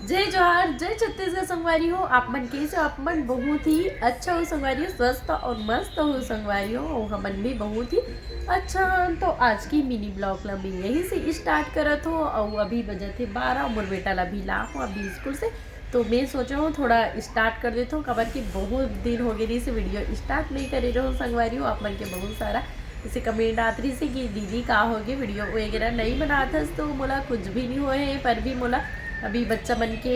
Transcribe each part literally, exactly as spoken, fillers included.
जय जोहार, जय छत्तीसगढ़ संगवारी हो। आप मन कैसे हो? आप मन बहुत ही अच्छा हो संगवारी हो, स्वस्थ और मस्त हो संगवारी हो। और हमन भी बहुत ही अच्छा हन। तो आज की मिनी ब्लॉग ला मैं यहीं से स्टार्ट करत हो। और अभी बजत हे बारह, मोर बेटा ला भी ला हो अभी स्कूल से, तो मैं सोचा हूँ थोड़ा स्टार्ट कर देता हूँ, काबर कि बहुत दिन हो गए रहिस वीडियो स्टार्ट नहीं करे रहो संगवारी हो। आप मन के बहुत सारा जैसे कमेंट आत रहिस कि दीदी का होगे, वीडियो वगैरह नहीं बनात हस। तो मोला कुछ भी नहीं होए हे, पर भी मोला अभी बच्चा मन के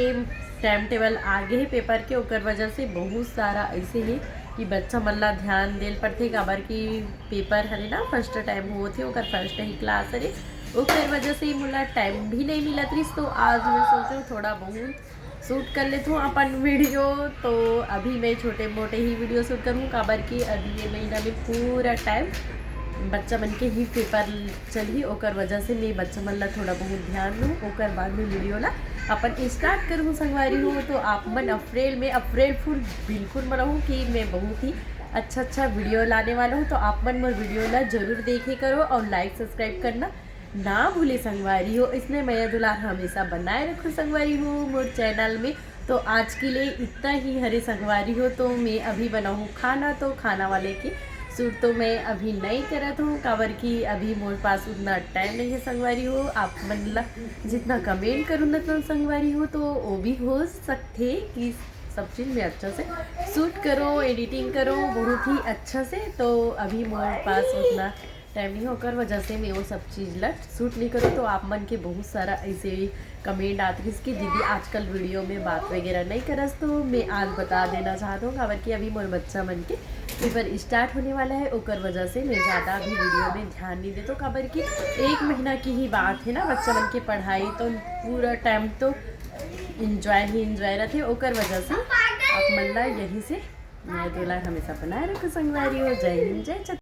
टाइम टेबल आगे हे पेपर के, ओकर वजह से बहुत सारा ऐसे हे कि बच्चा मन ला ध्यान देल पड़थे, काबर कि पेपर हरे ना फर्स्ट टाइम होत हे, ओकर फर्स्ट ही क्लास हरे, ओकर वजह से मोला टाइम भी नहीं मिलत रहिस। तो आज मैं सोचो थोड़ा बहुत शूट कर लेत हूँ अपन वीडियो। तो अभी मैं छोटे मोटे ही वीडियो शूट करूँ, काबर कि अभी ये महीना में पूरा टाइम बच्चा मन के ही पेपर चलही, ओकर वजह से मैं बच्चा मन ला थोड़ा बहुत ध्यान दूँ, ओकर बाद में वीडियो ला अपन स्टार्ट करूँ संगवारी हो। तो आप मन अप्रैल में, अप्रैल फूल बिल्कुल मनाऊँ कि मैं बहुत ही अच्छा अच्छा वीडियो लाने वाला हूँ। तो आप मन मोर वीडियो ला जरूर देखे करो और लाइक सब्सक्राइब करना ना भूले संगवारी हो। इसने मया दुलार हमेशा बनाए रखो संगवारी हो मोर चैनल में। तो आज के लिए इतना ही हरे संगवारी हो। तो मैं अभी बनाऊँ खाना, तो खाना वाले की शूट तो मैं अभी नहीं करत हूँ, काबर कि अभी मोर पास उतना टाइम नहीं है संगवारी हो। आप मन ला जितना कमेंट करूँ ना तो संगवारी हो, तो वो भी हो सकते कि सब चीज़ में अच्छा से शूट करो, एडिटिंग करो बहुत ही अच्छा से। तो अभी मोर पास उतना टाइम नहीं है, ओकर वजह से मैं वो सब चीज़ ला शूट नहीं करो। तो आप मन के बहुत सारा ऐसे कमेंट आत रहिस कि दीदी आजकल वीडियो में बात वगैरह नहीं करस। तो मैं आज बता देना चाहत हूँ, काबर कि अभी मोर बच्चा मन के पेपर स्टार्ट होने वाला है, ओकर वजह से मैं ज़्यादा अभी वीडियो में ध्यान नहीं देता हूँ, काबर कि एक महीना की ही बात है ना बच्चा मन के पढ़ाई, तो पूरा टाइम तो इंजॉय ही इंजॉय रहते, ओकर वजह से आप मन ला यहीं से मया दुलार हमेशा बनाए रखो संगवारी हो। जय हिंद, जय छत्तीसगढ़।